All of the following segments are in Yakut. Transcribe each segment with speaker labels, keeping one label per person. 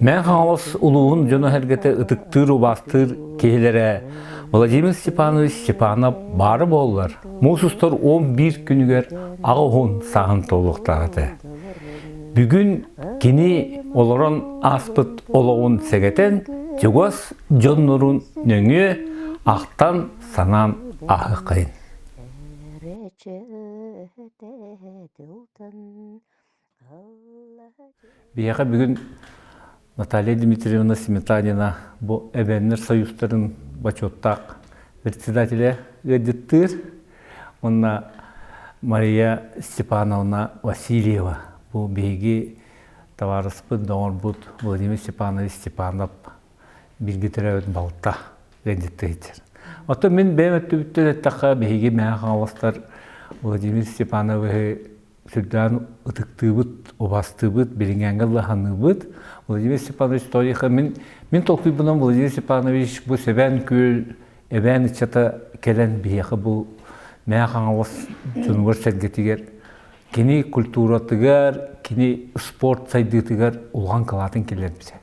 Speaker 1: Мэҥэ Хаҥалас улууһун дьоно-сэргэтэ ытыктыыр-убаастыыр киһилэрэ Владимир Степанович Степанов баара буоллар, муус устар 11 күнүгэр аҕа уһун сааһын туолуохтаах этэ. Бүгүн кини олорон ааспыт олоҕун сэгэтэн, чугас дьоннорун нөҥүө ахтан-санаан ааһыаххайын. Биһиэхэ бүгүн Наталья Дмитриевна Сметанина бу эбээннэр союзтарын бочуоттаах председателэ ыалдьыттыыр уонна Мария Степановна Васильева бу биһиги табаарыспыт, доҕорбут Владимир Степанович Степанов бииргэ төрөөбүт балта ыалдьыттыыр. Оттон мин бэйэм өттүбүттэн эттэххэ, биһиги Мэҥэ Хаҥаластар Владимир Степановиһы сүрдээн ытыктыыбыт, убастыыбыт, билиҥҥээҥҥэ ыллаһаныыбыт. Владимир Степанович Ториха мин мин толкуйбунан Владимир Степанович бу Сэбээн Күөл эбээн ыччата кэлэн биһиэхэ бу Мэҥэ Хаҥалас дьонугар-сэргэтигэр кини культуратыгар, кини спорт сайдыытыгар улахан кылаатын киллэрбитэ.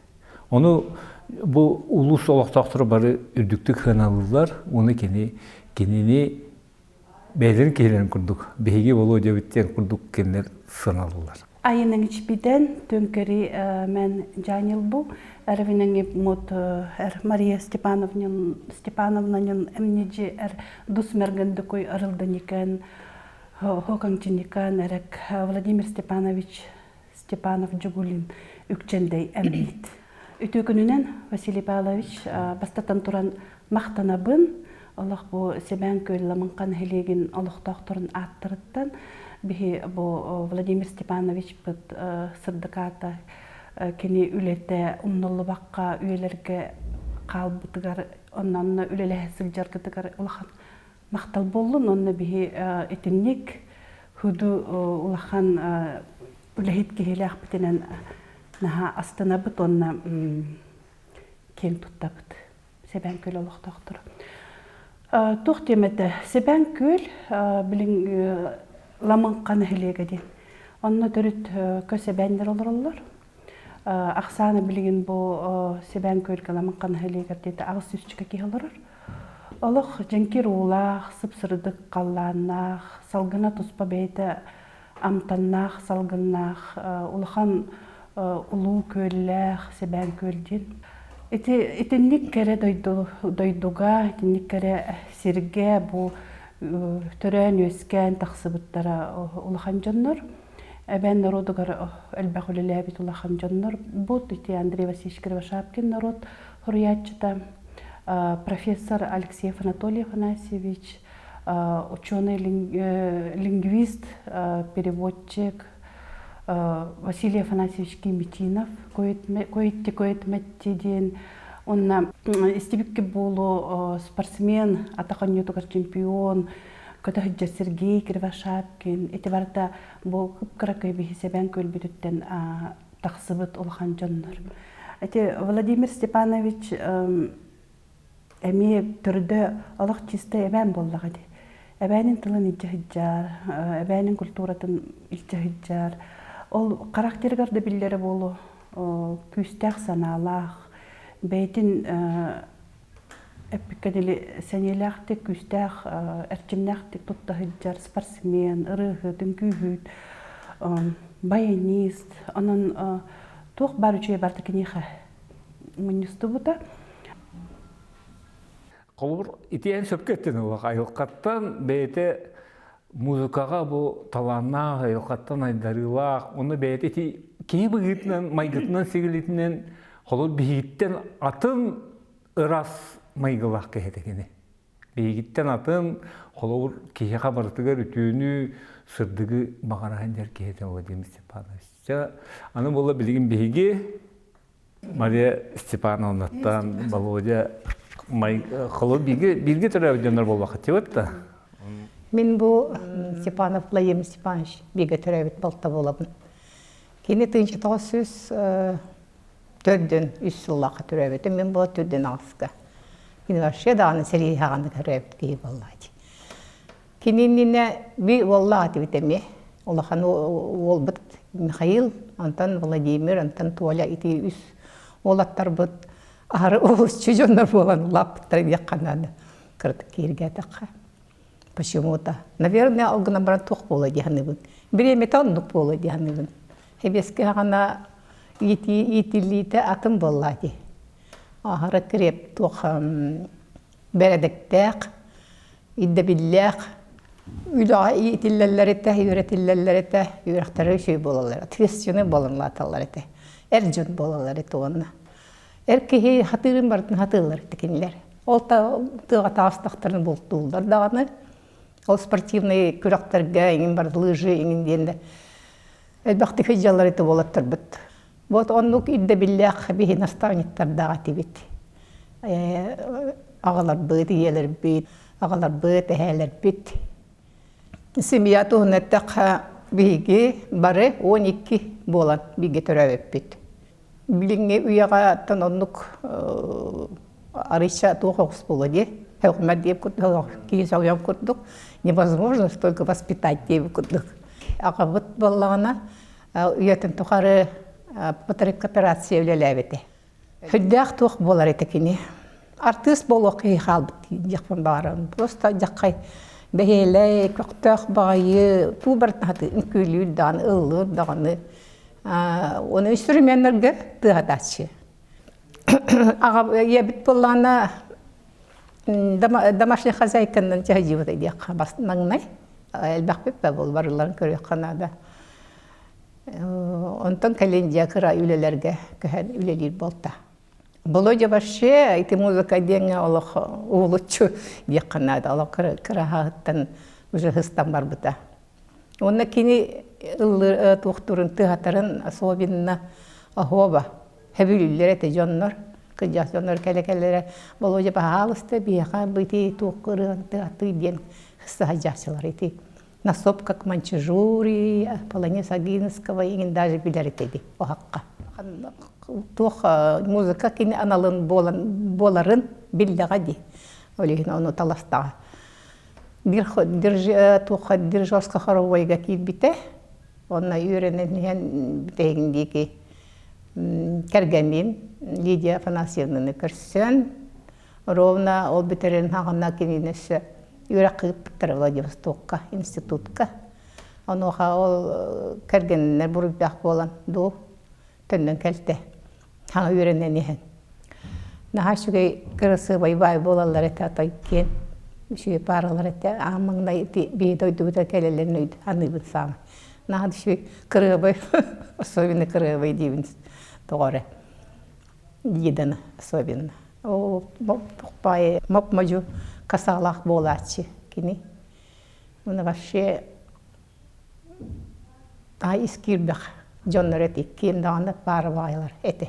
Speaker 1: Ону бу улуус олохтоохторо бары үрдүктүк сыаналыыллар, уонна кини кинини бэйэлэрин киһилэрин курдук биһиги Володябыт диэн курдук кинилэр сыаналыыллар.
Speaker 2: Айының ичпиден төңкери мен жанилбу эрвинеңи мут эр Мария Степановнин Степановнанин эмнижи эр дус мергендукуй арылдыникен хокаңчиникан эрек Владимир Степанович Степанов Жигулин Үкчэндэй эмнит. Үтүө күнүнэн Василий Павлович бастатан туран махтанабын. Олох бу Сэбээн Күөл Ламыҥха нэһилиэгин олохтоохторун ааттарыттан биһи бу Владимир Степановичпыт сырдык аата кини үлэтэ умнуллубакка үйэлэргэ хаалбытыгар онно үлэлэһэ сылдьаргытыгар улахан махтал буоллун уонна биһи итинник худу улахан үлэһит киһилээхпитинэн наһаа астынабыт уонна киэн туттабыт Сэбээн Күөл олохтоохторо. Туох диэм этэ, Сэбээн Күөл билин Ламыҥха нэһилиэгэ диэн. Онно төрүт көс эбээннэр олороллор. Ахсаана билигин бу Сэбээн Күөлгэ Ламыҥха нэһилиэгэр диэтэ 800 киһи олорор. Олох дьэҥкир уулаах, сып-сырдык халлааннаах, салгына туспа бэйэтэ амтаннаах салгыннаах, улахан улуу күөллээх Сэбээн Күөл диэн. Ити итинник кэрэ дойду, дойдуга, итинник кэрэ сиргэ бу төрөөн-үөскээн тахсыбыттара улахан дьоннор. Эбээн народугар элбэх үлэлээбит улахан дьоннор. Бу ити Андрей Васильевич Кривошапкин народ суруйааччыта, профессор Алексеев Анатолий Афанасьевич, ученый лингвист, переводчик Василий Афанасьевич Кимитинов Коитти Коитметти диэн онна истибикки буолу спортсмен атах оонньуутугар чемпион көтө Сергей Кривошапкин ити барыта бу кып-кыракый биһи сэбээн күөлбүтүттэн тахсыбыт улахан дьоннор. Ити Владимир Степанович эмиэ төрдө олох чисто эбээн буоллаҕа дии. Эбээнин тылын илдьэ сылдьар, эбээнин культуратын илдьэ сылдьар. Ол характерыгар да биллэрэ буолуо, күүстээх санаалаах, бэйэтин эппиккэ дылы сэниэлээхтик, күүстээх, эрчимнээхтик тутта сылдьар спортсмен, ырыаһыт, үҥкүүһүт, баянист. Онон туох баар үчүгэй барыта киниэхэ мунньустубута.
Speaker 1: Холобур, ити эн сөпкө эттин олох айылҕаттан бэйэтэ музыкаҕа бу талааннаах, айылҕаттан айдарыылаах, уонна бэйэтэ ити киһи быһыытынан, майгытынан, сигилитинэн холобур биһигиттэн атын ыраас майгылаах киһи этэ кини. Биһигиттэн атын, холобур, киһиэхэ барытыгар үтүөнү, сырдыгы баҕараһын дьэр киһи этэ Владимир Степанович. Чэ, аны буолла билигин биһиги Мария Степановнаттан Володя холобур бииргэ бииргэ төрөөбүт дьоннор буолбаххытыбыт да.
Speaker 3: Мин бу Степанов Владимир Степанович бииргэ төрөөбүт балта буолабын. Кини 1900 төрдүн үс сыллаахха төрөөбүтүм. Мин була төрдүн аҕыска. Кини вообще даҕаны сэрии хаҕаны төрөөбүт киһи буоллаачы. Кини иннинэ би уоллаах этибит эмиэ. Улахан уолбут. Михаил, онтон Владимир, онтон Толя ити үс уолаттарбыт аһары олусчу дьоннор буолан улааппыттара диэххэ наада. Кыратык киһиргээтэххэ. Почему-то. Наверное, ол гынан баран туох буолуо дии саныыбын. Бириэмэтэ оннук буолуо дии саныыбын. Сэбиэскэй саҕана иитиллиитэ атын буоллаа дии. Аһара кириэп туох бэрэдэктээх, ирдэбиллээх үлэҕэ иитиллэллэр этэ, үөрэтиллэллэр этэ, үөрэхтэрэ үчүгэй буолаллар, ответственный буолан улааталлар этэ. Эр дьон буолаллар этэ уонна. Эр киһи хатыырын барытын хатыыллар этэ кинилэр. Ол тыаҕа таҕыстахтарын бултууллар даҕаны. Ол спортивнай күрэхтэргэ иҥин бар лыжи иҥин диэн да элбэхтик сылдьаллар этэ уолаттарбыт. Вот оннук ирдэбиллээх биһи наставниктардаах этибит. Аҕаларбыт, ийэлэрбит, аҕаларбыт, эһээлэрбит. Семья туһунан эттэххэ, биһиги бары 12 буолан бииргэ төрөөбүппүт. Билиҥҥи үйэҕэ оннук арыйса туох оҕус буолуо дии. Хөҕүмэр диэбит курдук, киһи соҕуйан курдук невозможно столько воспитать диэбит курдук. Аҕабыт буоллаҕына үйэтин тухары потребкооперация үлэлээбитэ. Сүрдээх туох буолар этэ кини. Артыыс буолуох киһи хаалбыт диэхпин баҕарабын. Просто дьаххай бэһиэлэй, көхтөөх баҕайы, туу барытын хаты үҥкүүлүүр даҕаны, ыллыыр даҕаны. Оны инструменнарга тыаһатааччы. Аҕа ийэбит буоллаҕына домашний хозяйканнан дьаһайдьыбыта диэххэ маҥнай элбэхпит да буол барыларын көрүөххэ наада. Онтон кэлин дьэ кыра үлэлэргэ көһөн үлэлиир буолта. Володя вообще ити музыка диэҥҥэ олох уһулуччу диэххэ наада. Олох кыраһаһыттан уже сыстан барбыта. Уонна кини ыллыыр туохтуурун тыаһатарын особенно оһуоба сөбүлүүллэр этэ дьоннор. Кырдьаҕас дьоннор кэлэ-кэлэрэ Володя пожалуйста биһиэхэ ити туох ырыаны тыаһатыы диэн саһайдьааччылар ити на сопках Маньчжурии, Полонез Агинского иҥин даже билэр этэ дии оһоххо. Туох музыка кини аналын буолан буоларын биллэҕэ дии. Ол иһин ону таластаҕа. Туохха дирижерскэ хоровойга киирбитэ. Онно үөрэнэн иһэн бүтэһигин диэки кэргэнин Лидия Афанасьевнаны көрсөн Ровно ол бүтэрин хаҕына кинини өссө үөрэх ыыппыттара Владивостокка, институтка. Онуоха ол кэргэнинэр буруйдаах буолан дуу төннөн кэлтэ. Хаҥа үөрэнэн иһэн. Наһаа үчүгэй кырасыабай баай буолаллар этэ атай киэн үчүгэй пааралар этэ. Аан маҥнай ити биһи дойдубутугар кэлэллэрин өйд аныыбын саамай. Наһаа үчүгэй кырыабай, особенно кырыабай диибин тоҕо эрэ. Лиданы особенно. Ол баайы моп-модьу касаалаах буолааччы кини. Уна вообще ай ис киирбэх дьоннор эти киэн даҕаны паара баайылар этэ.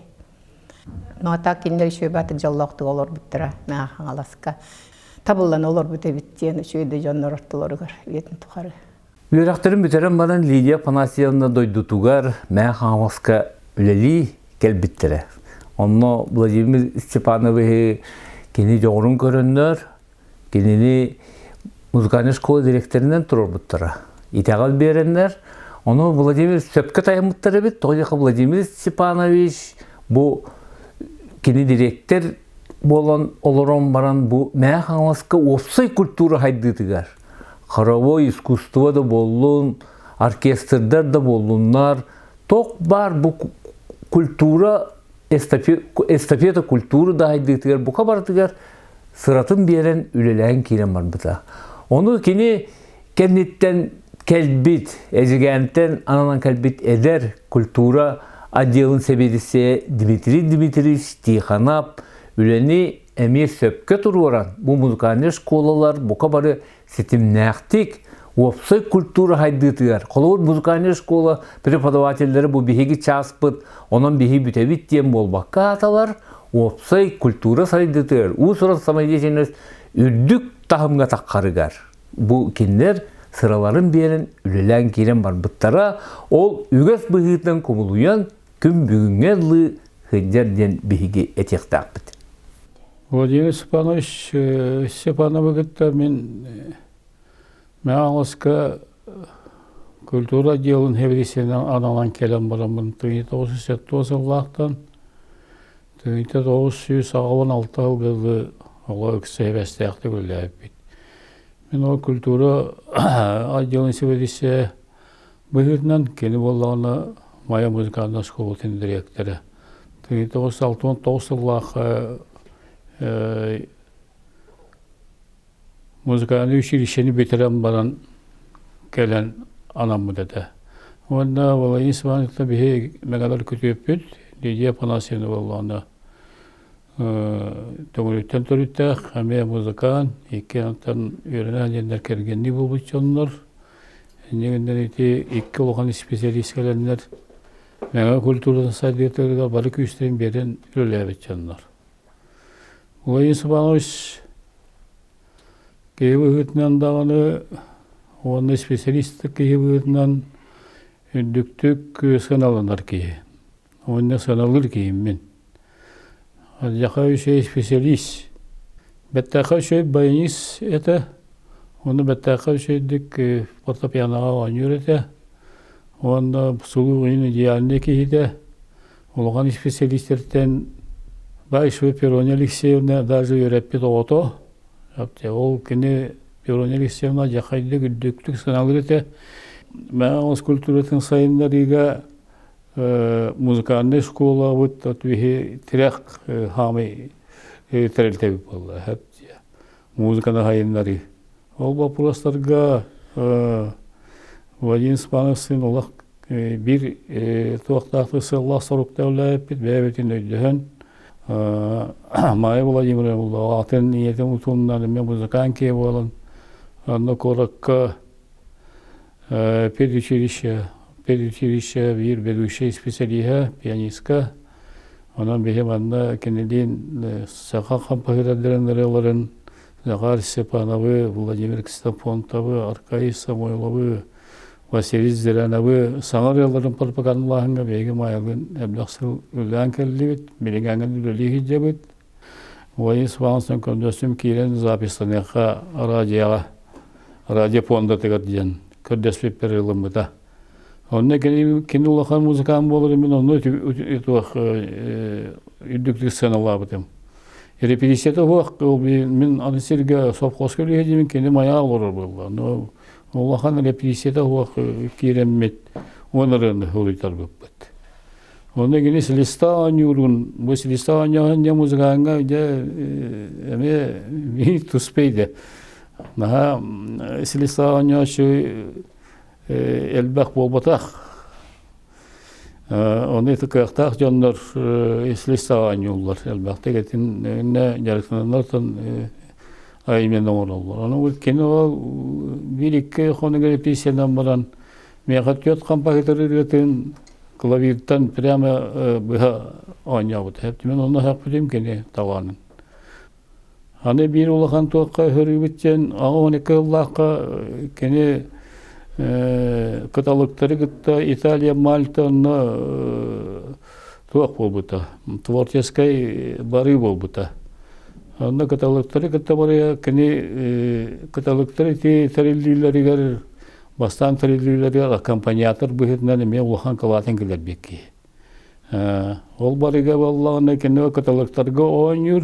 Speaker 3: Ну а так кинилэр үчүгэй баатык дьоллоохтук олорбуттара Маа Хаҥаласка табыллан олорбут эбит диэн үчүгэй да дьоннор ортолоругар үйэтин тухары.
Speaker 1: Үөрэхтэрин бүтэрэн баран Лидия Афанасьевна дойдутугар Мэҥэ Хаҥаласка үлэлии кэлбиттэрэ. Онно Владимир Степановиһы кини дьоҕурун көрөннөр, кинини музыкальнай школа дириэктэринэн туруорбуттара. Итэҕэл биэрэннэр, ону Владимир сөпкө тайаммыттар эбит. Тоҕо диэххэ Владимир Степанович бу кини дириэктэр буолан олорон баран бу Мэҥэ Хаҥаласка уопсай культура хайдыытыгар хоровой искусство да буоллун, оркестрдар да буоллуннар, туох баар бу культура эстафета культуры да хайдыытыгар бука барытыгар сыратын биэрэн үлэлээн киирэн барбыта. Ону кини кэнниттэн кэлбит, Эдьигээнтэн ананан кэлбит эдэр культура отделын сэбиэдиссэйэ Дмитрий Дмитриевич Тихонов үлэни эмиэ сөпкө туруоран, бу музыкальнай школалар бука бары ситимнээхтик уопсай культура хайдыытыгар, холобур музыкальнай школа преподавателлэрэ бу биһиги чааспыт, онон биһи бүтэбит диэн буолбакка ааталар, уопсай культура сайдыытыгар, уус-уран самодеятельность үрдүк таһымҥа таххарыгар бу кинилэр сыраларын биэрэн үлэлээн киирэн барбыттара, ол үгэс быһыытынан кубулуйан күн бүгүҥҥэ дылы сылдьар диэн биһиги этиэхтээхпит.
Speaker 4: Владимир Степанович Степановы кытта мин Мэҥэ Хаҥаласка. Культура отделын сэбиэдиссэйинэн аналан кэлэн бараммын 1970 сыллаахтан 1986 сылга дылы оҕо ыкса сибээстээхтик үлэлээбиппит. Мин ол культура отделын сэбиэдиссэйэ быһыытынан кини буоллаҕына Майа музыкальнай оскуолатын дириэктэрэ. 1969 сыллаахха Музыкальнай училищены бүтэрэн баран кэлэн анаммыт этэ. Уонна Владимир Ивановичка биһи мэҥэлэр күтүөппүт Лидия Афанасьевна буоллаҕына Төҥүрүттэн төрүттээх, эмиэ музыкант, икки антан үөрэнэн диэннэр кэргэннии буолбут дьоннор. Иннигиннэр ити икки улахан специалист кэлэннэр Мэҥэ культуратын сайдыытыгар бары күүстэрин биэрэн үлэлээбит дьоннор. Владимир Степанович киһи быһыытынан даҕаны уонна специалист киһи быһыытынан үрдүктүк сыаналанар киһи. Уонна сыаналыыр киһим мин. Алдьархай үчүгэй специалист. Бэттээхэй үчүгэй баянист этэ. Уонна бэттээхэй үчүгэйдик фортепианоҕа оонньуур этэ. Уонна сулуу идеальнай киһитэ. Улахан исписэлиистэртэн Баишева Перония Алексеевна даже үөрэппит оҕото. Ол кини Перония Алексеевна дьахайдык үрдүктүк сыаналыыр этэ. Мэҥэ культуратын сайыннарыыга музыкальнай школабыт биһи тирэх хаамай тэрилтэбит буолла. Музыканы сайыннарыы. Ол боппуруостарга Владимир Степановичтыын олох биир туохтаахтык сыаллаах соруктаах үлэлээбиппит, бэйэбитин өйдөһөн Майя Владимировна атын ийэтин утумунан эмиэ музыкант киһи буолан онно куоракка педучилище педучилище биир ведущай специалиһа пианистка онон биһи манна кинилиин саха хампаһыырдарын ырыаларын Захар Степановы, Владимир Ксенофонтовы, Аркадий Самойловы, Василий Зыряновы саҥа ырыаларын пропагандалааһыҥҥа биһиги Майалыын элбэх сыл үлэлээн кэллибит, билиҥҥээҥҥин үлэлии сылдьабыт. Владимир Степановичтан көрдөстүм киирэн записьтаныахха радиоҕа, радио пуондатыгар диэн көрдөспүппэр ылыммыта. Онно кини, кини улахан музыкант буолар мин онно туох үрдүктүк сыаналаабытым. Репетицията суох, мин аны сиргэ совхозка үлэһитим кини майаа олорор буолла. Но улахан репетицията суох киирэммит уон ырыаны суруйтарбыппыт. Онно кини Селеста оонньуурун, бу Селеста оонньооһун дьэ музыкаҥҥа дьэ эмиэ биир туспа идэ. Наһаа Селеста оонньооччу элбэх буолбатах. Ону ити кыахтаах дьоннор ислиста оонньууллар элбэхтик итиннэ дьарыктаналлартан айымньыны оҥороллор. Ону кини ол биир-икки хонук репетициянан баран миэхэ түөрт композитор ырыатын клавиртан прямо быһа оонньообут. Мен онно сөхпүтүм кини талаанын. Аны биир улахан туохха өһөрүүбүт диэн 12 сыллаахха кини кыталыктары кытта Италия, Мальта онно туох буолбута, творческай барыы буолбута. Онно кыталыктары кытта барыа кини кыталыктар ити тэриллиилэригэр бастаан тэриллиилэригэр аккомпаниатор быһыытынан эмиэ улахан кылаатын киллэрбит киһи. Ол барыга буоллаҕына кини кыталыктарга оонньуур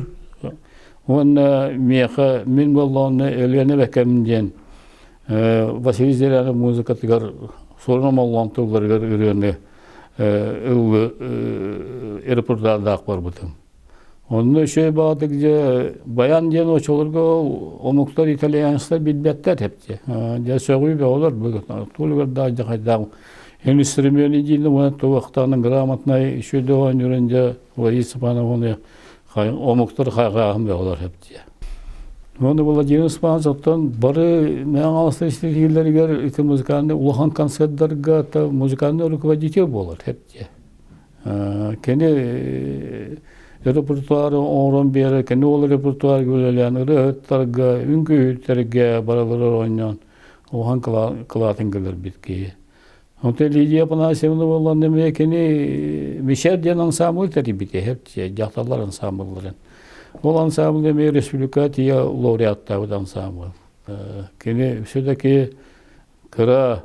Speaker 4: уонна миэхэ мин буоллаҕына Өлүөнэ Бэкэм диэн Василий Зырянов музыкатыгар Суорун Омоллоон тылларыгар ырыаны ыллы репертуардаах барбытым. Онно үчүгэй баҕатык дьэ баян диэн очолорго омуктар итальянецтар билбэттэр эбит. Дьэ сөҕүү бөҕөлөр тулугардаах дьэ хайдаах инструменты дииллэр уонна туохтаан грамотнай үчүгэй оонньуурун дьэ Лариса Степановна омуктар хайҕааһын бөҕөлөр эбит. Уонна Владимир Степанович оттон бары Мэҥэ истиилэригэр ити музыкальный улахан концерттарга музыкальный руководитель буолар эбит. Кини репертуары оҥорон биэрэр, кини ол репертуарга үлэлээн ырыаһыттарга, үҥкүүһүттэргэ барылары оонньоон улахан кылаатын киллэрбит киһи. Онтон Лидия Афанасьевна буоллан эмиэ кини Мишер диэн ансаамбыл тэрийбитэ, дьахталлар ансаамбылларын. Ол ансаамбыл эмиэ республика тиийэ лауреаттаабыт ансаамбыл. Кини все-таки кыра.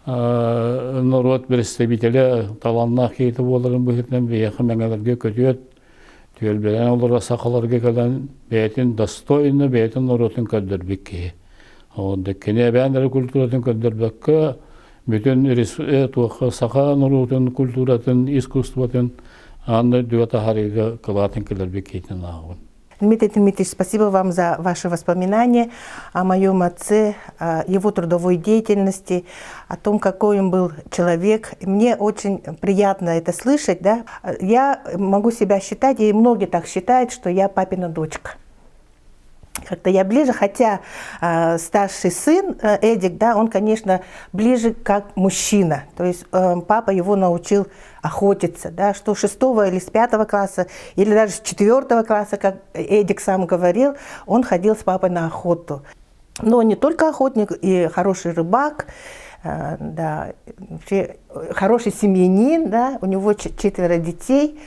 Speaker 4: норуот представителэ талааннаах киһитэ буоларын быһыытынан биһиэхэ мэҥэлэргэ көтүөт түөлбэлээн олорор сахаларга кэлэн бэйэтин достойно бэйэтин норуотун көрдөрбүт киһи. Онно кини эбээн эрэ культуратын көрдөрбөккө бүтүн туох саха норуотун культуратын, искусствотын аан дойдуга таһаарыыга кылаатын киллэрбит киһитин ааҕабын.
Speaker 5: Дмитрий Дмитриевич, спасибо вам за ваши воспоминания о моем отце, о его трудовой деятельности, о том, какой он был человек. Мне очень приятно это слышать. Да? Я могу себя считать, и многие так считают, что я папина дочка как-то я ближе, хотя э, старший сын э, Эдик, да, он, конечно, ближе как мужчина. То есть э, папа его научил охотиться, да, что шестого или с пятого класса, или даже с четвертого класса, как Эдик сам говорил, он ходил с папой на охоту. Но не только охотник, и хороший рыбак, э, да, вообще хороший семьянин, да, у него четверо детей,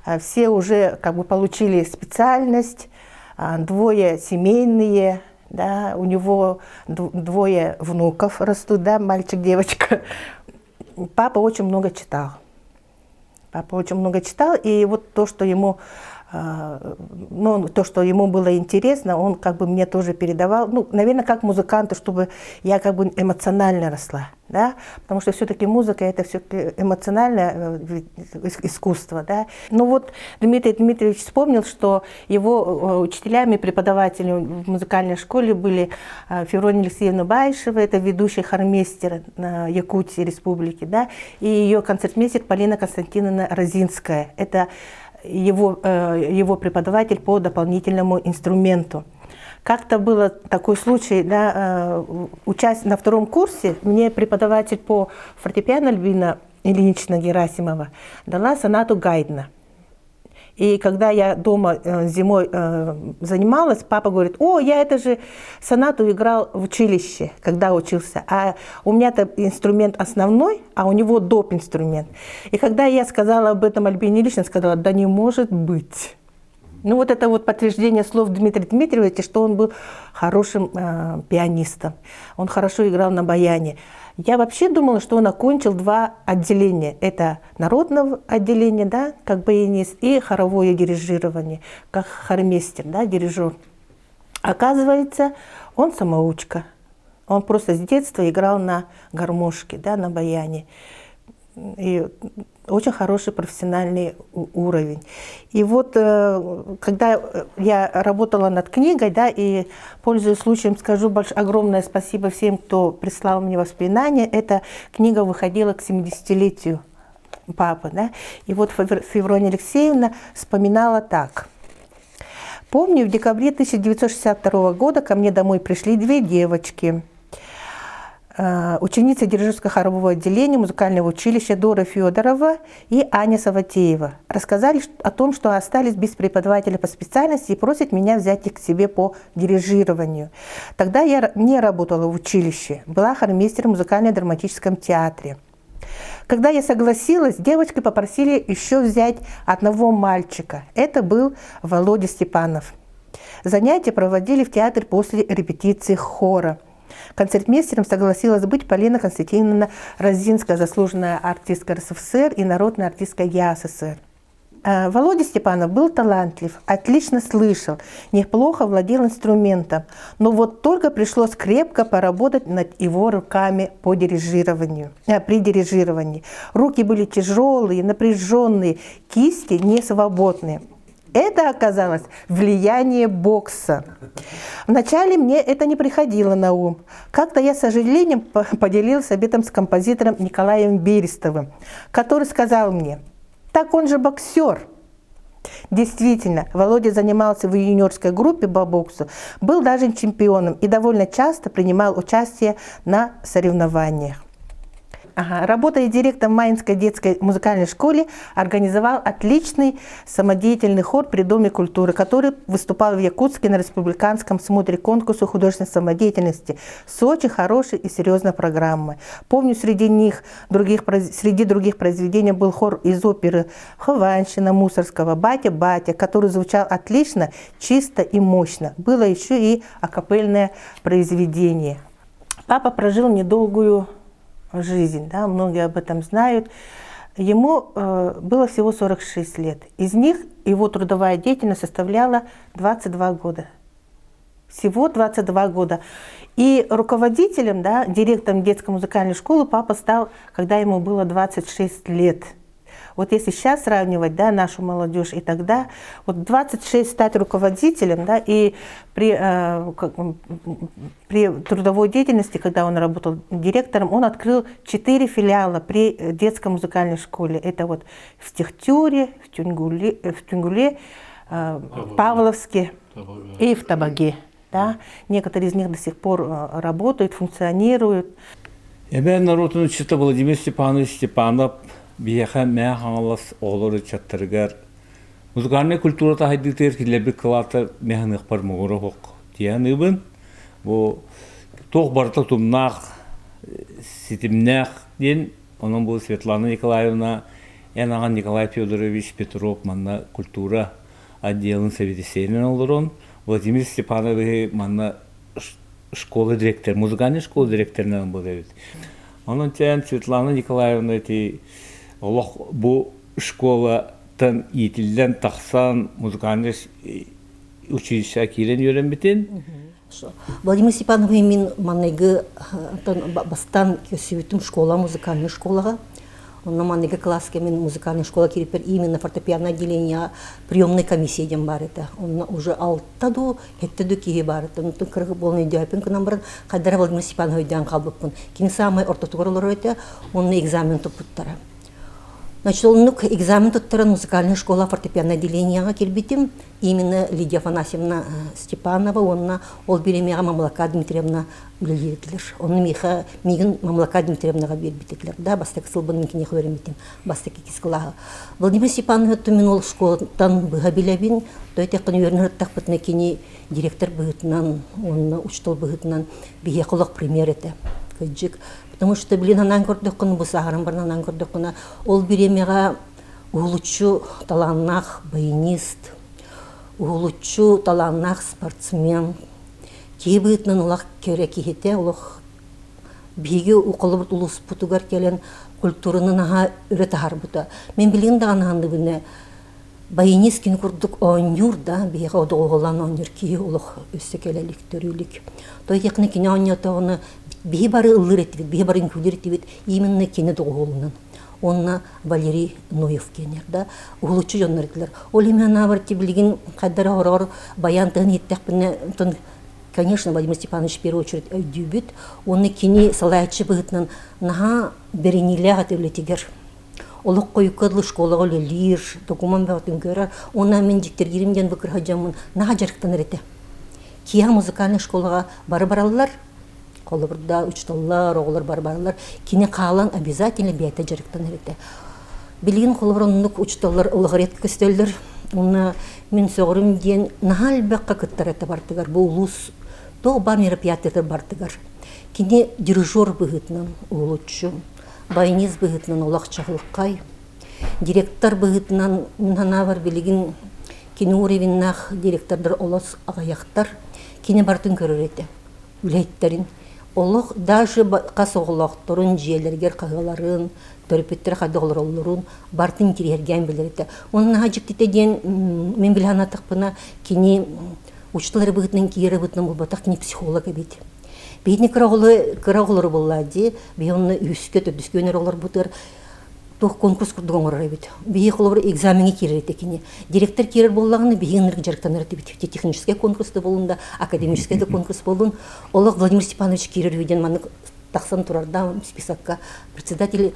Speaker 5: э, все уже как бы получили специальность, двое семейные, да, у него двое внуков растут, да, мальчик, девочка. Папа очень много читал. Папа очень много читал, и вот то, что ему ну, то, что ему было интересно, он как бы мне тоже передавал, ну, наверное, как музыканту, чтобы я как бы эмоционально росла, да, потому что все-таки музыка это все-таки эмоциональное э, искусство, да. Ну вот Дмитрий Дмитриевич вспомнил, что его э, учителями, преподавателями в музыкальной школе были э, Феврония Алексеевна Байшева, это ведущий хормейстер на Якутии республики, да, и ее концертмейстер Полина Константиновна Розинская, это его, его преподаватель по дополнительному инструменту. Как-то было такой случай, да, учась на втором курсе, мне преподаватель по фортепиано Альбина Ильинична Герасимова дала сонату Гайдна. И когда я дома зимой занималась, папа говорит, о, я это же сонату играл в училище, когда учился. А у меня-то инструмент основной, а у него доп. инструмент. И когда я сказала об этом Альбине Ильиничне, сказала, да не может быть. Ну вот это вот подтверждение слов Дмитрия Дмитриевича, что он был хорошим э, пианистом. Он хорошо играл на баяне. Я вообще думала, что он окончил два отделения. Это народное отделение, да, как баянист, и хоровое дирижирование, как хормейстер, да, дирижер. Оказывается, он самоучка. Он просто с детства играл на гармошке, да, на баяне. И очень хороший профессиональный уровень. И вот э, когда я работала над книгой, да, и пользуясь случаем, скажу больш... огромное спасибо всем, кто прислал мне воспоминания. Эта книга выходила к 70-летию папы. Да? И вот Феврония Алексеевна вспоминала так. Помню, в декабре 1962 года ко мне домой пришли две девочки – Э, ученица дирижерского хорового отделения музыкального училища Дора Федорова и Аня Саватеева. Рассказали о том, что остались без преподавателя по специальности и просят меня взять их к себе по дирижированию. Тогда я не работала в училище, была хормейстером в музыкально-драматическом театре. Когда я согласилась, девочки попросили еще взять одного мальчика. Это был Володя Степанов. Занятия проводили в театре после репетиции хора – Концертмейстером согласилась быть Полина Константиновна Розинская, заслуженная артистка РСФСР и народная артистка ЯССР. Э, Володя Степанов был талантлив, отлично слышал, неплохо владел инструментом, но вот только пришлось крепко поработать над его руками по дирижированию, э, при дирижировании. Руки были тяжелые, напряженные, кисти не свободные. Это оказалось влияние бокса. Вначале мне это не приходило на ум. Как-то я с сожалением поделился об этом с композитором Николаем Берестовым, который сказал мне, так он же боксер. Действительно, Володя занимался в юниорской группе по боксу, был даже чемпионом и довольно часто принимал участие на соревнованиях. Ага. Работая директором Майнской детской музыкальной школе, организовал отличный самодеятельный хор при Доме культуры, который выступал в Якутске на республиканском смотре конкурса художественной самодеятельности с очень хорошей и серьезной программой. Помню, среди них, других, среди других произведений был хор из оперы «Хованщина» Мусорского «Батя-батя», который звучал отлично, чисто и мощно. Было еще и акапельное произведение. Папа прожил недолгую жизнь, да, многие об этом знают. Ему э, было всего 46 лет. Из них его трудовая деятельность составляла 22 года. Всего 22 года. И руководителем, да, директором детской музыкальной школы папа стал, когда ему было 26 лет. Вот если сейчас сравнивать, да, нашу молодежь и тогда, вот 26 стать руководителем, да, и при, э, при трудовой деятельности, когда он работал директором, он открыл 4 филиала при детской музыкальной школе. Это вот в Техтюре, в Тюнгуле, в, Тюнгуле, э, в Павловске и в Табаге. Да? Некоторые из них до сих пор э, работают, функционируют.
Speaker 1: Эбээн норуотун ыччата Владимир Степанович Степанов биһиэхэ Мэҥэ Хаҥалас оҕолор ыччаттарыгар музыкальнай культура таһайдыытыгар киллэрбит кылаата мэһаныахпар муҥура суох тиэханыыбын. Бу туох барыта утумнаах, ситимнээх диэн онон бу Светлана Николаевна эн аҕан Николай Федорович Петров манна культура отделын сэбиэдиссэйинэн олорон Владимир Степановиһы манна школа директор, музыкальный школа директорынан буолар эбит. Онон чээн Светлана Николаевна ити олох бу школаттан иитиллэн тахсан музыкальный училище киирэн үөрэммитин.
Speaker 6: Владимир Степанович мин манныгы бастан көсүбүтүм школа музыкальный школаға Онно манныгы класска мин музыкальная школа кириппер именно фортепиано отделение приемной комиссия диэн баар этэ. Онно уже алта ду, хэттэ ду киһи баар этэ. Онтон кыргы буолан өйдөөппүн гынан баран хайдара Владимир Степанович өйдөөн хаалбыппын. Кини саамай ортотугар олорор этэ, онно экзамен туппуттара. Значит, оннук экзамен туттаран музыкальная школа фортепиано отделениеҕа кирбитим. Именно Лидия Афанасьевна Степанова уонна ол бириэмэҕэ Мамлака Дмитриевна үлэлиирдилэр. Онно миэхэ миигин Мамлака Дмитриевнаҕа биэрбитилэр да бастакы сылбын мин киниэхэ үөрэммитим бастакы иккис кылааһы. Владимир Степанович мин ол школаттан быһа билэбин, то этеххин үөрэнэ сырыттахпытына кини директор быһыытынан уонна учуутал быһыытынан биһиэхэ олох пример этэ. Кырдьык. Потому что билин анаан көрдөххүнэ, бу сааһыран баран анаан көрдөххүнэ, ол бириэмэҕэ уһулуччу талааннаах баянист, уһулуччу талааннаах спортсмен, киһи быһыытынан олох кэрэ киһитэ, олох биһиги холобур улууспутугар кэлэн культураны наһаа өрө таһаарбыта. Мин билигин даҕаны саныыбын баянист кини курдук оонньуур да, биһиэхэ одоҕоһулаан оонньуур киһи олох өссө кэлэ илик, төрүү илик. То этиэххинэ кини оонньоотоҕуна биһи бары ыллыыр этибит, биһи бары үҥкүүлүүр этибит, именно кини доҕуһуолунан. Уонна Валерий Ноев диэннэр да уһулуччу дьоннор этилэр. Ол иһин анаабар билигин хайдара хороҕор баян тыһын иһиттэхпинэ онтон конечно Владимир Степанович в первую очередь өйдүүбүт уонна кини салайааччы быһыытынан наһаа бэриниилээх этэ үлэтигэр олох хойукка дылы школаҕа үлэлиир докумуон бөҕөтүн көрөр уонна мин дьиктиргиирим диэн бу кырһа дьоммун наһаа дьарыктанар этэ киэһэ музыкальнай школаҕа бары бараллар Холобурда учууталлар, оҕолор бары бараллар. Кини хаалан обязательно бэйэтэ дьарыктанар этэ. Билигин холобур оннук учууталлар олох редко көстөллөр. Уонна мин сөҕөрүм диэн наһаа элбэххэ кыттар этэ бартыгар. Бу улуус туох баар мероприятиятыгар бартыгар. Кини дирижер быһыытынан уһулуччу, баянист быһыытынан олох чаҕылхай. Директор быһыытынан мин санаабар билигин кини уровеннаах директордар олус аҕыйахтар. Кини барытын көрөр этэ. үлэһиттэрин олох даже хас оҕолоохторун дьиэлэригэр хаһыаларын, төрөппүттэрэ хайдах олороллорун барытын интириэһиргээн билэр этэ. Онон наһаа дьиктитэ диэн мин билэ санаатахпына кини учуутал эрэ быһыытынан киирэр быһыытынан буолбатах кини психолог эбит. Биһини кыра оҕолору кыра оҕолору буллаа дии биһи онно үһүскэ төрдүскэ үөнэр олорбутугар туох конкурс курдук оҥорор эбит. Биһи холобур экзамеҥҥа киирэр этэ кини. Директор киирэр буоллаҕына биһи ынырык дьарыктанар этибит. Техническэй конкурс да буоллун да, академическай да конкурс буоллун. Олох Владимир Степанович киирэр үһү диэн маннык тахсан турар да списокка председатель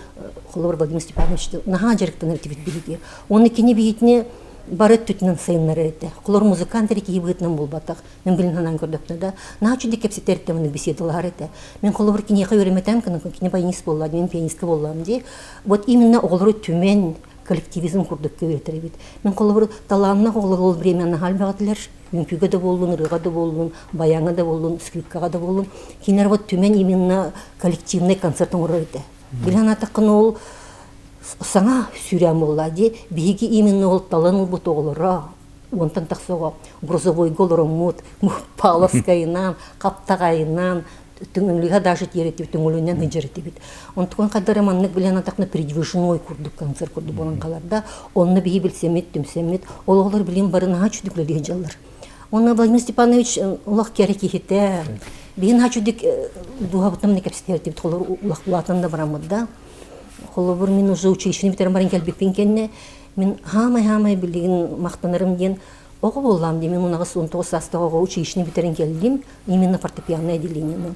Speaker 6: холобур Владимир Степанович наһаа дьарыктанар этибит биһиги. Уонна кини биһитини бары өттүтүнэн сайыннарар этэ. Холобур музыкант эрэ киһи быһыытынан буолбатах. Мин билин санаан көрдөхпүнэ да, наһаа үчүгэй кэпсэтэр этэ, маны беседалаһар этэ. Мин холобур киниэхэ үөрэммэтээм гынан, кини баянист буолла, мин пианистка буоллаам дии. Вот именно оҕолору түмэн коллективизм курдук үөрэтэр эбит. Мин холобур талааннаах оҕолор ол время наһаа элбэх Үҥкүүгэ да буоллун, ырыаҕа да буоллун, баяҥҥа да буоллун, скрипкаҕа да буоллун. Кинилэр вот түмэн именно коллективный концерт оҥорор этэ. Били санаатаххына ол саҥа сүүрээн буолла дии. Биһиги именно ол талан ылбыт оҕолоро уонтан тахса оҕо грузовойга олороммут Павловскайынан, Хаптаҕайынан, Түҥүлүгэ даже тиэрэтибит, түҥүлүнэн сылдьар этибит. Онтукан хаддара маннык билэн атахна передвижной курдук концерт курдук буолан халар да, онно биһи билсэммит, түмсэммит, ол оҕолор билин бары наһаа чүдүк үлэлии сылдьаллар. Онно Владимир Степанович улах кэрэ киһитэ. Биһи наһаа чүдүк дууһабытынан кэпсэтэртибит, холор улах улаатан да бараммыт да. Холобур мин уже училищены бүтэрэн баран кэлбиппин кэннэ мин хаамай-хаамай билигин махтанарым диэн оҕо буоллаам дии мин унаҕас 19 саастаах оҕо училищены бүтэрэн кэллим именно фортепианное отделениены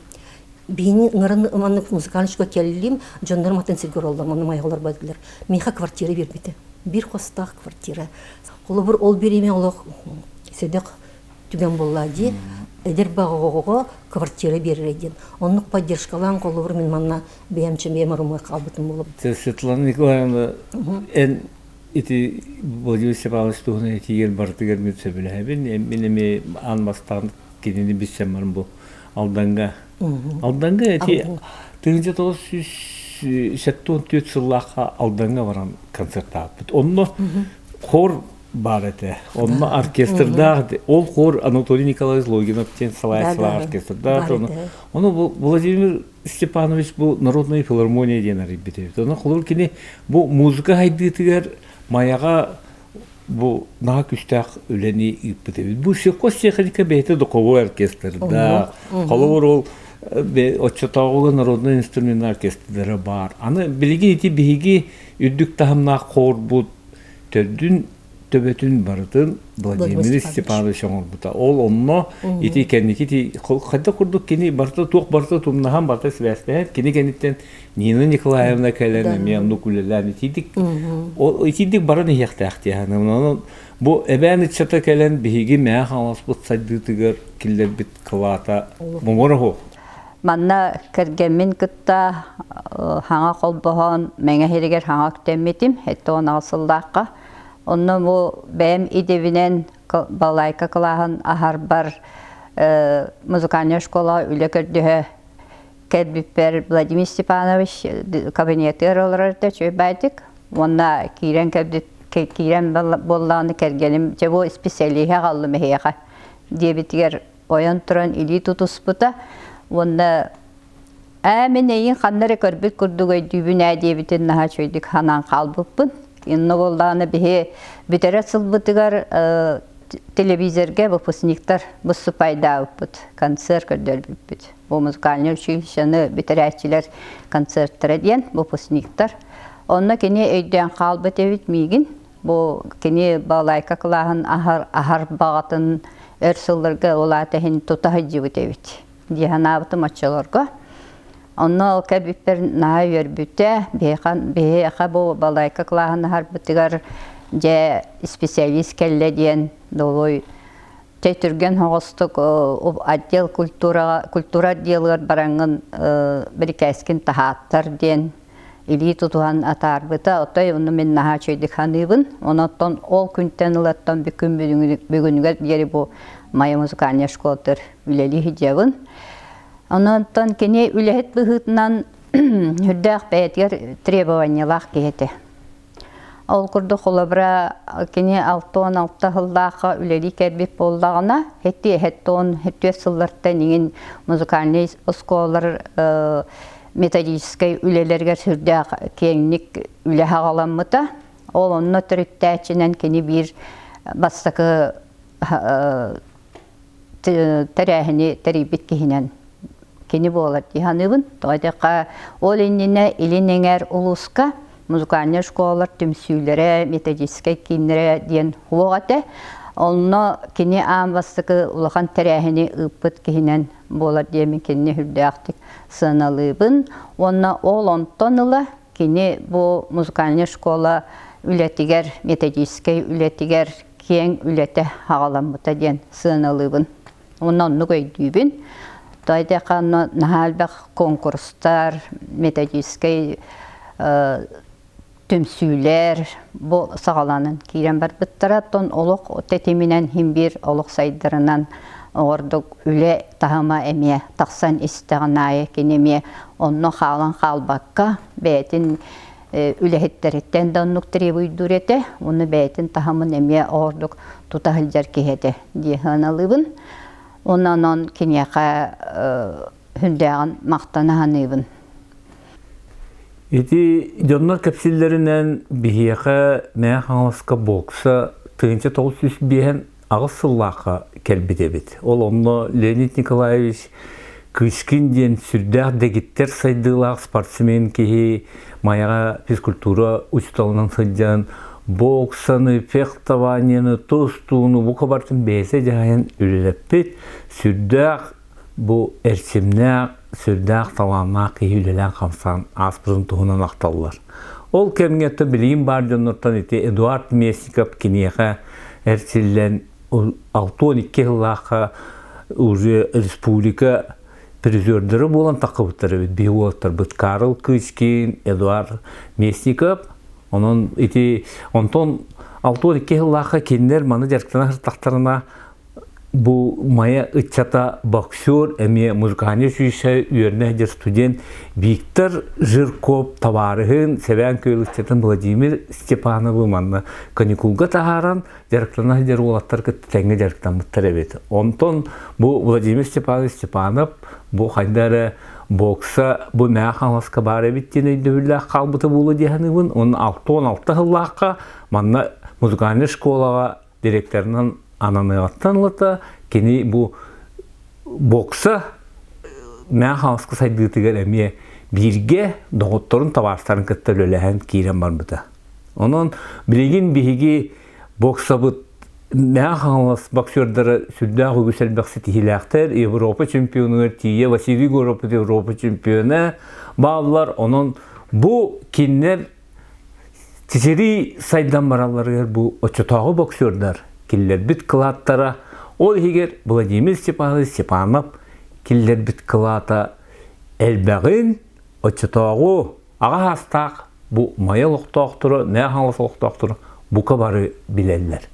Speaker 6: биһини ыҥыран маннык музыкальничка кэллим дьоннорум атын сиргэ олороллор манна майаҕалар бардылар миэхэ квартира биэрбитэ биир хостоох квартира холобур ол бириэмэ олох сэдэх түгэн буолла дии эдэр баҕа квартира биэрэрэ диэн оннук поддержкалаан холобур мин манна бэйэм чэмиэм орумуй хаалбытым буолуп
Speaker 1: Светлана Николаевна эн ити Владимир Степанович туһунан этиигэр барытыгар мин сөбүлэһэбин. Мин эмиэ аан бастаан кинини билсэн баран бу Алданга. Алданга эти 1974 сыллаахха Алданга баран концертаабыт. Онно хор баар этэ. Онно оркестрдаах ол хор Анатолий Николаевич Логинов диэн салайааччылаах оркестрдаах. Ону Владимир Степанович бу народная филармония диэн арыйбыт эбит. Онон холобур кини бу музыка хайдыытыгар Майаҕа бу наһаа күүстээх үлэни ыыппыт эбит. Бу сельхозтехника бэйэтэ духовой оркестрдаах. Холобур ол оччотооҕуга народнай инструментальнай оркестрдара баар. Аны билигин ити биһиги үрдүк таһымнаах хоорбут төрдүн төбөтүн барытын Владимир Степанович оҥорбута. Ол онно ити кэнники ити хайдах курдук кини барыта туох барыта тумнаһан барыта сибээстэһэн кини кэнниттэн Нина Николаевна кэлэн эмиэ оннук үлэлээн итиидик ол итиидик баран иһиэхтээх диэһэн. Онон бу эбээн ыччата кэлэн биһиги Мэҥэ Хаҥаласпыт сайдыытыгар киллэрбит кылаата муҥура суох.
Speaker 7: Манна кэргэммин кытта хаҥа холбоһон Мэҥэ сиригэр хаҥа үктэммитим 76 сыллаахха. Онно бу бэйэм идэбинэн балалайка кылааһын аһарбар музыкальнай школаҕа үлэ көрдөһө кэлбиппэр Владимир Степанович кабинетыгар олорор этэ үчүгэй баайдык. Уонна киирэн кэлбит киирэн буоллаҕына кэргэним дьэ бу исписэлииһи аҕаллым эһиэхэ диэбитигэр ойон туран илии тутуспута уонна ээ мин эйигин ханна эрэ көрбүт курдук өйдүүбүн ээ диэбитин наһаа үчүгэйдик санаан хаалбыппын. Инна буоллаҕына биһи бүтэрэр сылбытыгар телевизорга выпускниктар выступайдаабыппыт, концерт көрдөрбүппүт. Бу музыкальнай училищены бүтэрээччилэр концерттара диэн выпускниктар. Онно кини өйдөөн хаалбыт эбит миигин. Бу кини балалайка кылааһын аһар, аһар баҕатын өр сылларга ол аата иһин тута сылдьыбыт эбит дии санаабытым оччолорго. Онно ол кэлбиппэр наһаа үөрбүтэ. Биһиэхэ бу балалайка кылааһын аһарбытыгар дьэ специалист кэллэ диэн долуй чэй түргэн соҕустук отдел культураҕа культура отделыгар бараҥҥын бирикээскин таһааттар диэн илии тутуһан атаарбыта. Отой ону мин наһаа үчүгэйдик саныыбын. Онон ол күнтэн ылаттан бүкүн бүгүнүгэр диэри бу Майа музыкальнай школатыгар үлэлии сылдьабын. Онон кини үлэһит быһыытынан үрдээх бэйэтигэр требованиелаах киһи этэ. Ол курдук холобура кини 66 сыллаахха үлэлии кэлбит буоллаҕына, хэти эһэттон хэттүөс сыллартан иҥин музыкальнай оскуолалар методическай үлэлэригэр сүрдээх киэҥник үлэ саҕаламмыта. Ол онно төрүттээччинэн кини биир бастакы тэрээһини тэрийбит киһинэн кини буолар дии саныыбын. Тоҕо диэххэ, ол иннинэ Илин Эҥээр улууска музыкальнай школалар түмсүүлэрэ, методическай кииннэрэ диэн суох этэ. Онно кини аан бастакы улахан тэрээһини ыыппыт киһинэн буолар диэмин кинини үрдээхтик сыаналыыбын. Уонна ол онтон ыла кини бу музыкальнай школа үлэтигэр, методическай үлэтигэр киэҥ үлэтэ аҕаламмыта диэн сыаналыыбын. Уонна оннук өйдүүбүн. Тоҕо наһаа элбэх конкурстар, методическай түмсүүлэр бу саҕаланан киирэн барбыттара. Оттон олох тэтиминэн син биир олох сайдарынан оҕордук үлэ таһыма эмиэ тахсан истэҕин аайы кини эмиэ онно хаалан хаалбакка бэйэтин үлэһиттэриттэн да оннук требуйдуур этэ уонна бэйэтин таһымын эмиэ оҕордук тута сылдьар киһи этэ дии сыаналыыбын. Онон киниэхэ Хүндээҕин махтана саныыбын.
Speaker 1: Ити дьоннор кэпсииллэринэн биһиэхэ Мэҥэ Хаҥаласка бокса 1905 8 сыллаахха кэлбит эбит. Ол онно Леонид Николаевич Кычкин диэн сүрдээх дэгиттэр сайдыылаах спортсмен киһи Майаҕа физкультура учууталынан сылдьан боксаны, фехтованиены, тустууну бука барытын бэйэтэ дьаһайан үлэлэппит сүрдээх бу эрчимнээх, сүрдээх талааннаах киһи үлэлээн-хамсаан ааспытын туһунан ахталлар. Ол кэмҥэ билигин баар дьоннортон ити Эдуард Местников киниэхэ эрчиллэн 62 сыллаахха уже республика призердары буолан таххыбыттар эбит биһи уолаттарбыт Карл Кычкин, Эдуард Местников. Онон ити онтон 62 сыллаахха кинилэр маны дьарыктана сыртахтарына Бу Майа ыччата боксер, эмиэ музыкальнай училище үөрэнэ сылдьар студент Виктор Жирков табаарыһын Сэбээн Күөл ыччатын Владимир Степановы манна каникулга таһааран дьарыктана сылдьар уолаттар кытта тэҥҥэ дьарыктаммыттар эбит. Онтон бу Владимир Степанович Степанов бу хайда эрэ бокса бу Мэҥэ Хаҥаласка баар эбит диэн өйдөбүллээх хаалбыта буолуо дии саныыбын. Уонна 66 сыллаахха манна музыкальнай школаҕа директорынан ананыаҕыттан ылата кини бу бокса Мэҥэ Хаҥаласка сайдыытыгар эмиэ бииргэ доҕотторун табаарыстарын кытта үлэлэһэн киирэн барбыта. Онон билигин биһиги боксабыт Мэҥэ Хаҥалас боксердара сүрдээх үгүс элбэх ситиһиилээхтэр. Европа чемпионугар тиийэ Василий Егоров Европа чемпиона бааллар. Онон бу кинилэр Сири сайдан баралларыгар бу оччотооҕу боксердар киллэрбит кылааттара, ол иһигэр Владимир Степанович Степанов киллэрбит кылаата элбэҕин оччотооҕу аҕа саастаах бу Майа олохтоохторо, Мэҥэ Хаҥалас олохтоохторо бука бары билэллэр.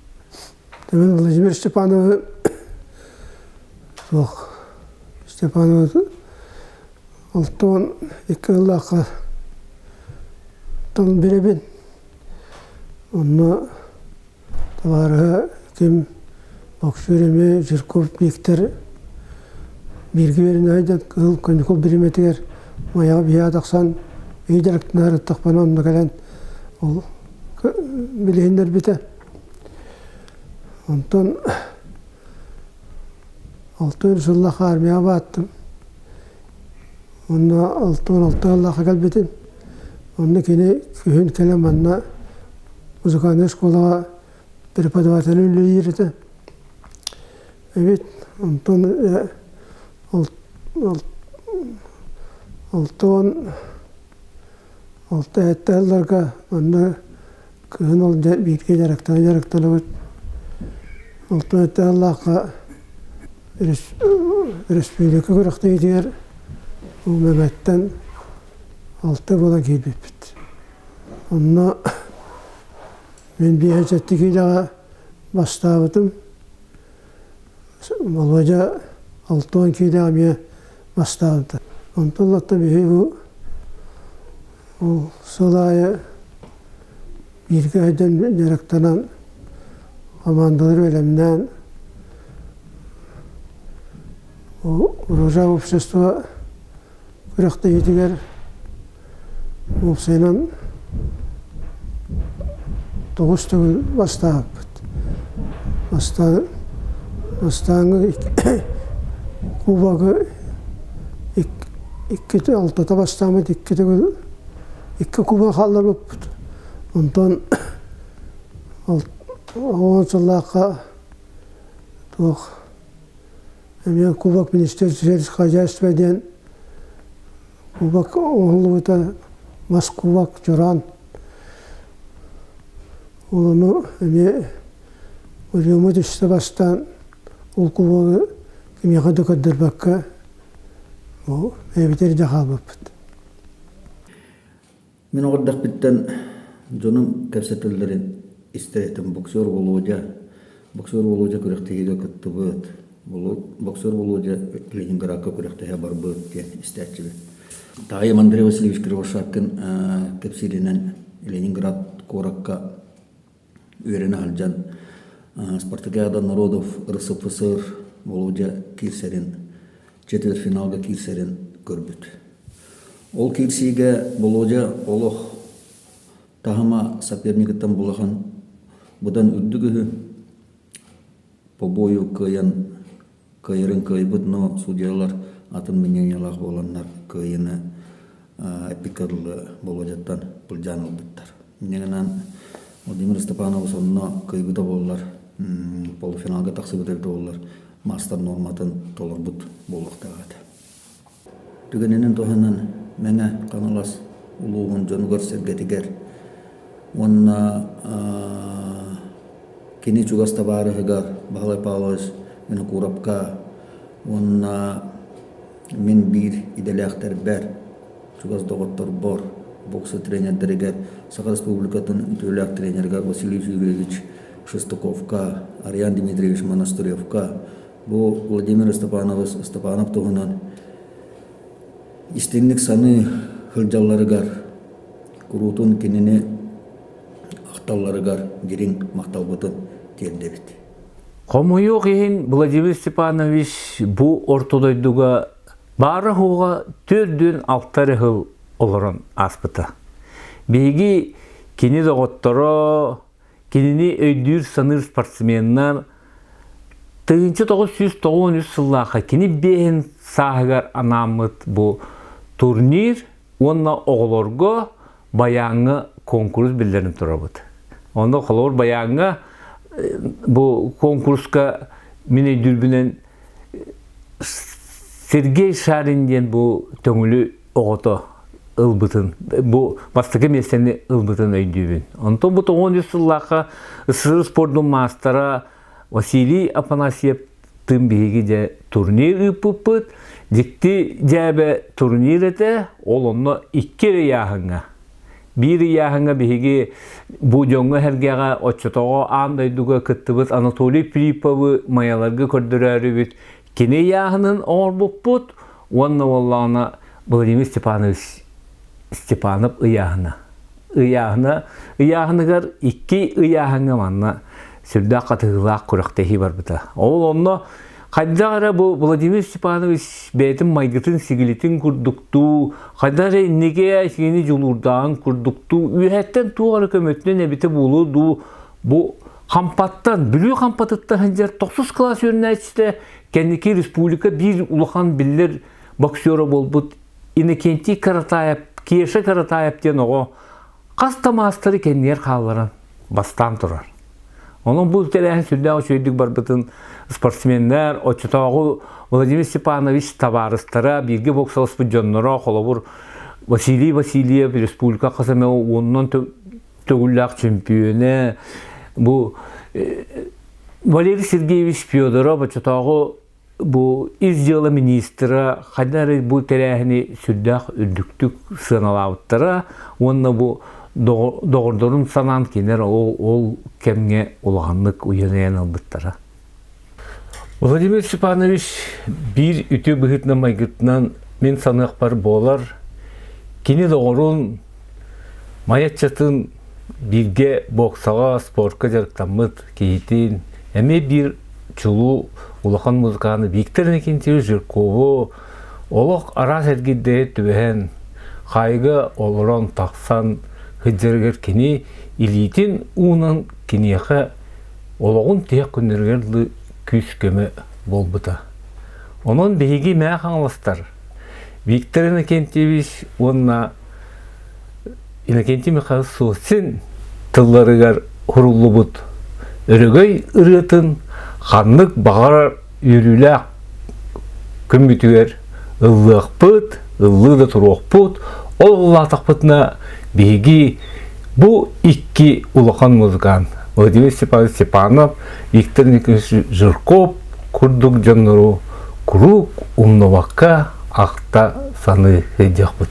Speaker 8: Мин Владимир Степановы суох Степановы 62 сыллаахха тыл бирэбин. Онно табаарыһа ким боксер эмиэ Жирков Виктор бииргэ үөрэнэ сылдьан кыһыл каникул бириэмэтигэр Майаҕа биһиэхэ тахсан үй дьарыктанар аттахпына онно кэлэн ол билиһиннэрбитэ. Онтон 6 сыллаах армияҕа бааттым. Онно 66 сыллаахха кэлбитим. Онно кини күһүн кэлэн манна музыкальнай школаҕа преподавателин үлэлиир этэ. Эбит онтон 66 сэттэ сылларга манна Кыһын ол бииргэ дьарыктана дьарыктанабыт. Онтон Аллаахха өрөспүүбүлүкэ күрэхтэһиитигэр Мэҥэттэн алта буолан киирбиппит. Онно мин 57 киилэҕэ бастаабытым. Володя 60 киилэҕэ эмиэ бастаабыта. Онтон латта биһиги бу Ол сыл аайы бииргэ сылдьан дьарыктанан, хамаандалары бэлэмнээн, Урожай общество күрэхтэһиитигэр уопсайынан тоҕус төгүл бастаабыппыт. Бастаан бастааҥҥы кубогы иккитэ алтата бастааммыт икки төгүл икки куба хаалларбыппыт. Онтон 10 сыллаахха туох эмиэ кубок Министерства сельского хозяйства диэн кубок оҥоһуллубута мас кубок чораан ол ону эмиэ Өлүөмэ түстэ бастаан ол кубогы кимиэхэ да көрдөрбөккө бэйэбит эрдэ хаалбыппыт.
Speaker 9: Мин оҕо эрдэхпиттэн дьонум кэпсэтэллэрин истэр этим. Боксер Володя, боксер Володя күрэхтэһиигэ кыттыбыт, боксер Володя Ленинградка күрэхтэһэ барбыт диэн истээччибин. Таайым Андрей Васильевич Кривошапкин кэпсииринэн Ленинград куоракка үөрэнэ сылдьан Спартакиада народов РСФСР Володя киирсэрин. четвертьфиналга киирсэрин көрбүт. Ол киирсиигэ Володя олох таһыма сопернигыттан булахан быдан үрдүк үһү. Побою кыайан кыайарын кыайбыт, но судьялар атын мнениелаах буоланнар кыайыыны эппиккэ дылы Володяттан былдьаан ылбыттар. Инньэ гынан Владимир Степанович онно кыайбыта буоллар, полуфиналга тахсыбыта эбитэ буоллар, маастар нуорматын толорбут буолуохтаах этэ. Түгэнинэн туһанан Мэҥэ Хаҥалас улууһун дьонугар-сэргэтигэр уонна кини чугас табаарыһыгар Баһылай Павлович Винокуровка уонна мин биир идэлээхтэрбэр, чугас доҕотторбор, бокса тренердэригэр Саха Республикатын үтүөлээх тренеригэр Василий Юрьевич Шестаковка, Ариан Дмитриевич Монастыревка Бу Владимир Степанович Степанов туһунан истиҥник саныы сылдьалларыгар, куруутун кинини ахталларыгар дириҥ махталбытын тиэрдэбит.
Speaker 1: Хомойуох иһин Владимир Степанович бу орто дойдуга баара-суоҕа төрдүн алта эрэ сыл олорон ааспыта. Биһиги кини доҕотторо, Кинини өйдүүр-саныыр спортсменнар 1993 сыллаахха кини биэһин сааһыгар анааммыт бу турнир уонна оҕолорго байааҥҥа куонкурус биллэрин турабыт. Онно холобур байааҥҥа бу куонкуруска мин өйдүүрбүнэн Сергей Шарин диэн бу төҥүлү оҕото ылбытын, бу бастакы миэстэни ылбытын өйдүүбүн. Онтон бу 93 сыллаахха СССР спордун маастара Василий Афанасьев тын биһиги дьэ турнир ыыппыппыт. Дьикти дьээбэ турнир этэ, ол онно икки эрэ ыйааһыҥҥа. Биир ыйааһыҥҥа биһиги бу дьоҥҥо-сэргэҕэ оччотооҕу аан дойдуга кыттыбыт Анатолий Филипповы майаларга көрдөрөөрүбүт кини ыйааһынын оҥорбуппут уонна буоллаҕына Владимир Степанович Степанов ыйааһына. Ыйааһына ыйааһыныгар икки ыйааһыҥҥа манна сүрдээх хатыһыылаах күрэхтэһии барбыта. Ол онно хайдах эрэ бу Владимир Степанович бэйэтин майгытын-сигилитин курдуктуу, хайдах эрэ инники кинини дьулуурдааҕын курдуктуу, үөһэттэн туох эрэ көмөтүнэн эбитэ буолуо дуу, бу Хампаттан, Бүлүү Хампатыттан сылдьар тохсус кылаас үөрэнээччитэ кэнники республика биир улахан биллэр боксера буолбут Иннокентий Каратаев, Кеша Каратаев диэн оҕо хас да маастары кэннигэр хаалларан бастаан турар. Онон бу тэрээһин сүрдээх үчүгэйдик барбытын спортсменнэр, оччотооҕу Владимир Степанович табаарыстара, бииргэ боксаласпыт дьонноро, холобур, Василий Васильев республика хас эмэ уонунан төгүллээх чөмпүйүөнэ, бу Валерий Сергеевич Федоров оччотооҕу бу ис дьыала министра хайдах эрэ бу тэрээһини сүрдээх үрдүктүк сыаналаабыттара уонна бу доҕордорун санаан кинилэр ол, ол кэмҥэ улаханнык уйанайан ылбыттара. Владимир Степанович биир үтүө быһыытынан майгытынан мин саныахпар буолар, кини доҕорун Майаччатын бииргэ боксаҕа, спортка дьарыктаммыт киһитин, эмиэ биир чулуу улахан музыканы Виктор Иннокентьевич Жиркову олох араас эргирдэри түбэһэн, хаайыга олорон тахсан сылдьарыгар кини илиитин уунан киниэхэ олоҕун тиһэх күннэригэр дылы күүс-көмө буолбута. Онон биһиги Мэҥэ Хаҥаластар Виктор Иннокентьевич уонна Иннокентий Михайлович Сосин тылларыгар суруллубут өрөгөй ырыатын ханнык баҕарар үөрүүлээх күммүтүгэр ыллыахпыт, ыллыы да туруохпут. Ол ыллаатахпытына биһиги бу икки улахан музыкант Владимир Степанович Степанов, Виктор Николаевич Жирков курдук дьоннору куруук умнубакка ахта саныы сылдьыахпыт.